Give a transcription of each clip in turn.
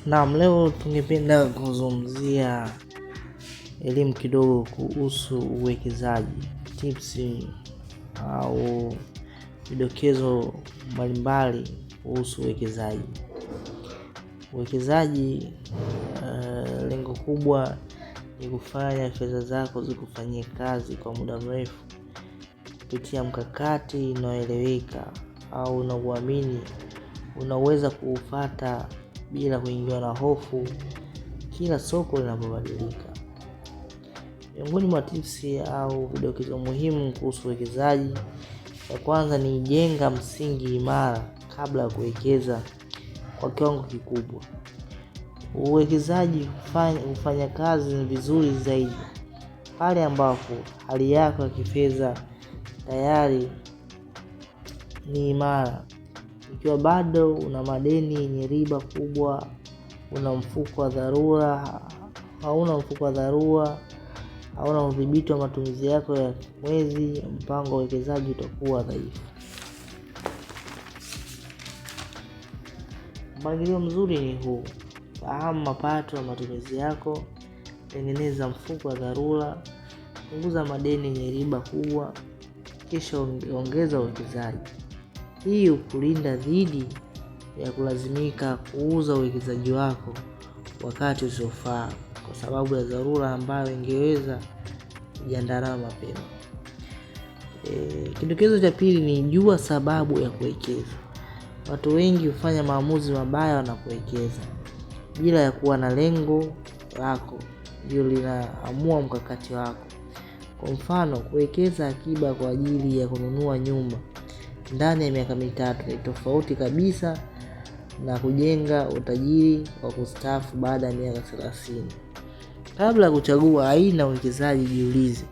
Naam, leo tungependa kuzungumzia elimu kidogo kuhusu uwekezaji, tips au vidokezo mbalimbali kuhusu uwekezaji. Uwekezaji, lengo kubwa ni kufanya fedha zako zikufanyie kazi kwa muda mrefu kupitia mkakati unaoeleweka au unaoamini unaweza kuufata bila kuingiwa na hofu kila soko linapobadilika. Miongoni mwa tips au vidokezo muhimu kuhusu uwekezaji, ya kwanza ni jenga msingi imara kabla ya kuwekeza kwa kiwango kikubwa. Uwekezaji hufanya kazi vizuri zaidi pale ambapo hali yako ya kifedha tayari ni imara. Ikiwa bado una madeni yenye riba kubwa, una mfuko wa dharura, hauna mfuko wa dharura, hauna udhibiti wa matumizi yako ya mwezi, mpango wa uwekezaji utakuwa dhaifu. Mpangilio mzuri ni huu: fahamu mapato na matumizi yako, tengeneza mfuko wa dharura, punguza madeni yenye riba kubwa, kisha ongeza uwekezaji. Hii hukulinda dhidi ya kulazimika kuuza uwekezaji wako wakati usiofaa kwa sababu ya dharura ambayo ingeweza kujiandaa nayo mapema. Kidokezo cha pili ni jua sababu ya kuwekeza. Watu wengi hufanya maamuzi mabaya wanapowekeza bila ya kuwa na lengo lako ndio linaamua mkakati wako. Kwa mfano, kuwekeza akiba kwa ajili ya kununua nyumba ndani ya miaka 3 ni tofauti kabisa na kujenga utajiri wa kustaafu baada ya miaka 30. Kabla ya kuchagua aina ya uwekezaji, jiulize,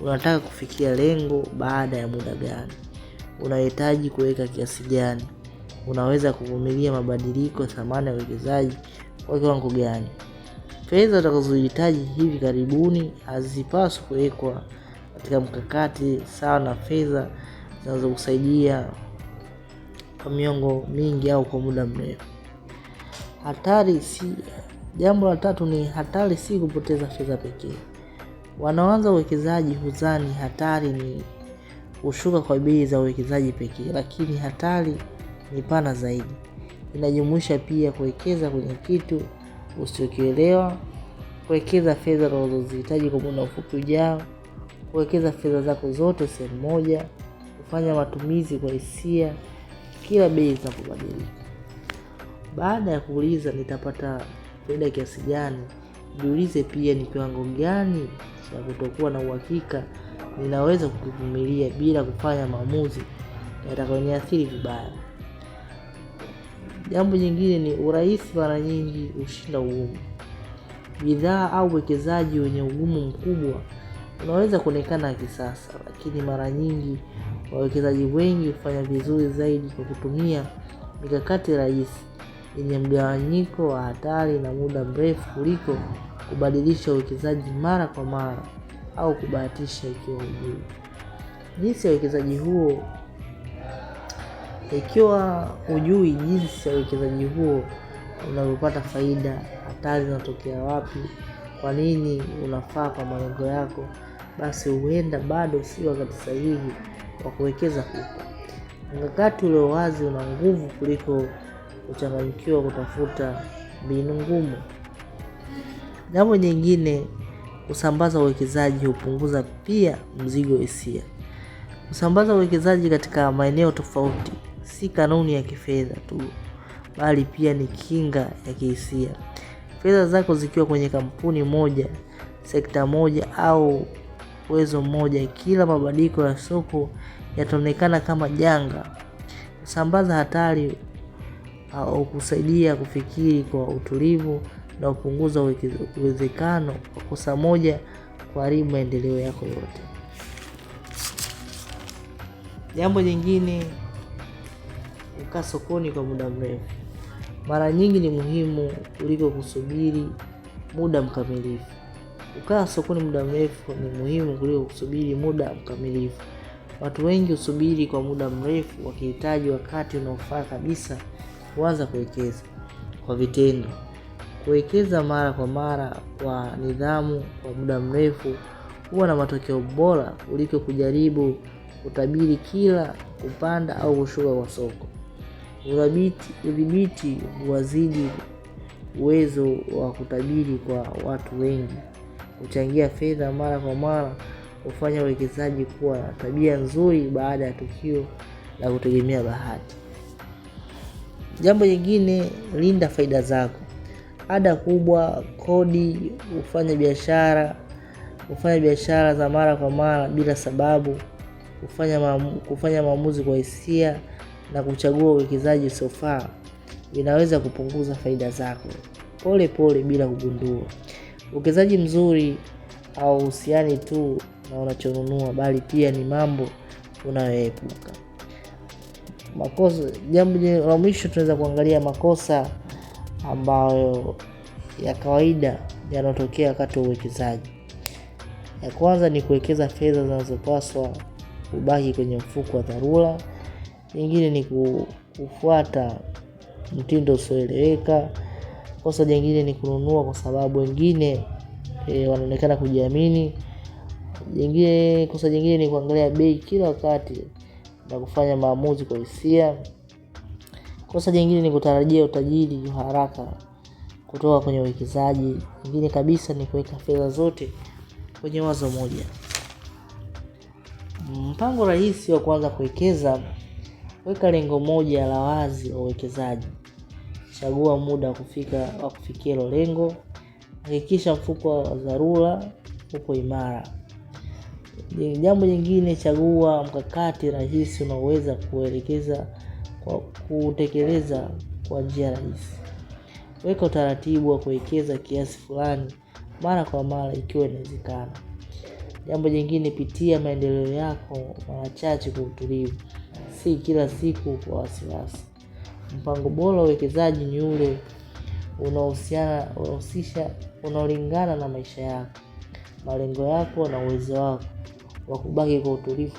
unataka kufikia lengo baada ya muda gani? Unahitaji kuweka kiasi gani? Unaweza kuvumilia mabadiliko ya thamani ya uwekezaji kwa kiwango gani? Fedha utakazohitaji hivi karibuni hazipaswi kuwekwa katika mkakati sawa na fedha zinazokusaidia kwa miongo mingi au kwa muda mrefu. Hatari si jambo la tatu ni hatari si kupoteza fedha pekee. Wanaoanza uwekezaji hudhani hatari ni kushuka kwa bei za uwekezaji pekee, lakini hatari ni pana zaidi. Inajumuisha pia kuwekeza kwenye kitu usichokielewa, kuwekeza fedha unazozihitaji kwa muda mfupi ujao, kuwekeza fedha zako zote sehemu moja, kufanya matumizi kwa hisia kila bei zinapobadilika. Baada ya kuuliza nitapata faida kiasi gani, jiulize pia ni kiwango gani cha kutokuwa na uhakika ninaweza kukivumilia bila kufanya maamuzi yatakayoniathiri vibaya. Jambo jingine ni urahisi mara nyingi hushinda ugumu. Bidhaa au uwekezaji wenye ugumu mkubwa unaweza kuonekana kisasa, lakini mara nyingi wawekezaji wengi hufanya vizuri zaidi kwa kutumia mikakati rahisi yenye mgawanyiko wa hatari na muda mrefu kuliko kubadilisha uwekezaji mara kwa mara au kubahatisha ikiwa hujui jinsi ya uwekezaji huo. Ikiwa hujui jinsi ya uwekezaji huo unavyopata faida, hatari zinatokea wapi, kwa nini unafaa kwa malengo yako, basi huenda bado si wakati sahihi wa kuwekeza huko. Mkakati ulio wazi una nguvu kuliko kuchanganyikiwa kutafuta mbinu ngumu. Jambo jingine, kusambaza uwekezaji hupunguza pia mzigo hisia. Kusambaza uwekezaji katika maeneo tofauti si kanuni ya kifedha tu, bali pia ni kinga ya kihisia. Fedha zako zikiwa kwenye kampuni moja, sekta moja au uwezo mmoja, kila mabadiliko ya soko yataonekana kama janga. Kusambaza hatari au kusaidia kufikiri kwa utulivu na kupunguza uwezekano wa kosa moja kuharibu maendeleo yako yote. Jambo jingine, kukaa sokoni kwa muda mrefu mara nyingi ni muhimu kuliko kusubiri muda mkamilifu. Kukaa sokoni muda mrefu ni muhimu kuliko kusubiri muda mkamilifu. Watu wengi husubiri kwa muda mrefu wakihitaji wakati unaofaa kabisa kuanza kuwekeza kwa vitendo. Kuwekeza mara kwa mara kwa nidhamu kwa muda mrefu huwa na matokeo bora kuliko kujaribu kutabiri kila kupanda au kushuka kwa soko. Udhibiti huwazidi uwezo wa kutabiri kwa watu wengi. Kuchangia fedha mara kwa mara hufanya uwekezaji kuwa tabia nzuri baada ya tukio la kutegemea bahati. Jambo jingine, linda faida zako. Ada kubwa, kodi, hufanya biashara za mara kwa mara bila sababu, kufanya maamuzi kwa hisia na kuchagua uwekezaji usiofaa inaweza kupunguza faida zako pole pole bila kugundua. Uwekezaji mzuri hauhusiani tu na unachonunua bali pia ni mambo unayoepuka. Makosa, jambo la mwisho tunaweza kuangalia makosa ambayo ya kawaida yanayotokea wakati wa uwekezaji. Ya kwanza ni kuwekeza fedha zinazopaswa kubaki kwenye mfuko wa dharura. Nyingine ni kufuata mtindo usioeleweka. Kosa jingine ni kununua kwa sababu wengine wanaonekana kujiamini. Jingine, kosa jingine ni kuangalia bei kila wakati na kufanya maamuzi kwa hisia. Kosa jingine ni kutarajia utajiri wa haraka kutoka kwenye uwekezaji. Jingine kabisa ni kuweka fedha zote kwenye wazo moja. Mpango rahisi wa kuanza kuwekeza: weka lengo moja la wazi la uwekezaji. Chagua muda wa kufikia hilo lengo. Hakikisha mfuko wa dharura uko imara. Jambo jingine, chagua mkakati rahisi unaoweza kuelekeza kwa kutekeleza kwa njia rahisi. Weka utaratibu wa kuwekeza kiasi fulani mara kwa mara ikiwa inawezekana. Jambo jingine, pitia maendeleo yako mara chache kwa utulivu, si kila siku kwa wasiwasi. Mpango bora wa uwekezaji ni ule unaohusiana unahusisha unaolingana na maisha yako, malengo yako na uwezo wako wa kubaki kwa utulivu.